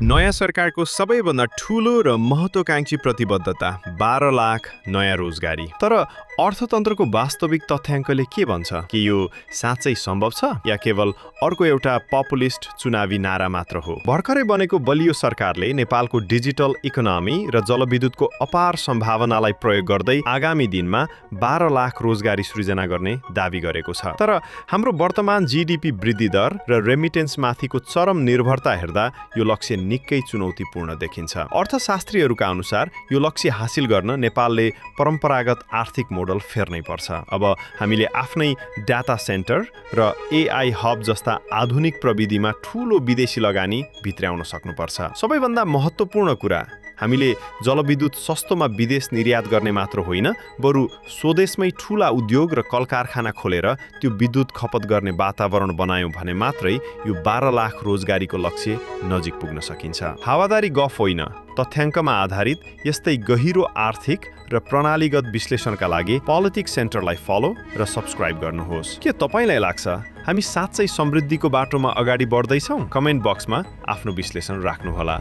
नयाँ सरकारको सबैभन्दा ठूलो र महत्त्वकांक्षी प्रतिबद्धता 12 लाख नयाँ रोजगारी। तर अर्थतन्त्रको वास्तविक तथ्याङ्कले के भन्छ? कि यो साँच्चै सम्भव छ या केवल अर्को एउटा पपुलिस्ट चुनावी नारा मात्र हो? भर्खरै बनेको बलियो सरकारले नेपालको डिजिटल इकोनोमी र जलविद्युतको अपार सम्भावनालाई प्रयोग गर्दै आगामी दिनमा 12 लाख रोजगारी सृजना गर्ने दावी गरेको छ। तर हाम्रो वर्तमान जीडीपी वृद्धि दर र रेमिटेन्स माथिको चरम निर्भरता हेर्दा यो लक्ष्य निकै चुनौतीपूर्ण देखिन्छ। अर्थशास्त्रीहरूका अनुसार यो लक्ष्य हासिल गर्न नेपालले परम्परागत आर्थिक मोडल फेर्नै पर्छ। अब हामीले आफ्नै डाटा सेन्टर र एआई हब जस्ता आधुनिक प्रविधिमा ठूलो विदेशी लगानी भित्र्याउन सक्नुपर्छ। सबैभन्दा महत्त्वपूर्ण कुरा, हामीले जलविद्युत सस्तोमा विदेश निर्यात गर्ने मात्र होइन, बरु स्वदेशमै ठूला उद्योग र कलकारखाना खोलेर त्यो विद्युत खपत गर्ने वातावरण बनायौं भने मात्रै यो 12 लाख रोजगारीको लक्ष्य नजिक पुग्न सकिन्छ। हावादारी गफ होइन, तथ्याङ्कमा आधारित यस्तै गहिरो आर्थिक र प्रणालीगत विश्लेषणका लागि पोलिटिक्स सेन्टरलाई फलो र सब्स्क्राइब गर्नुहोस्। के तपाईलाई लाग्छ हामी साँच्चै समृद्धिको बाटोमा अगाडि बढ्दैछौँ? कमेन्ट बक्समा आफ्नो विश्लेषण राख्नुहोला।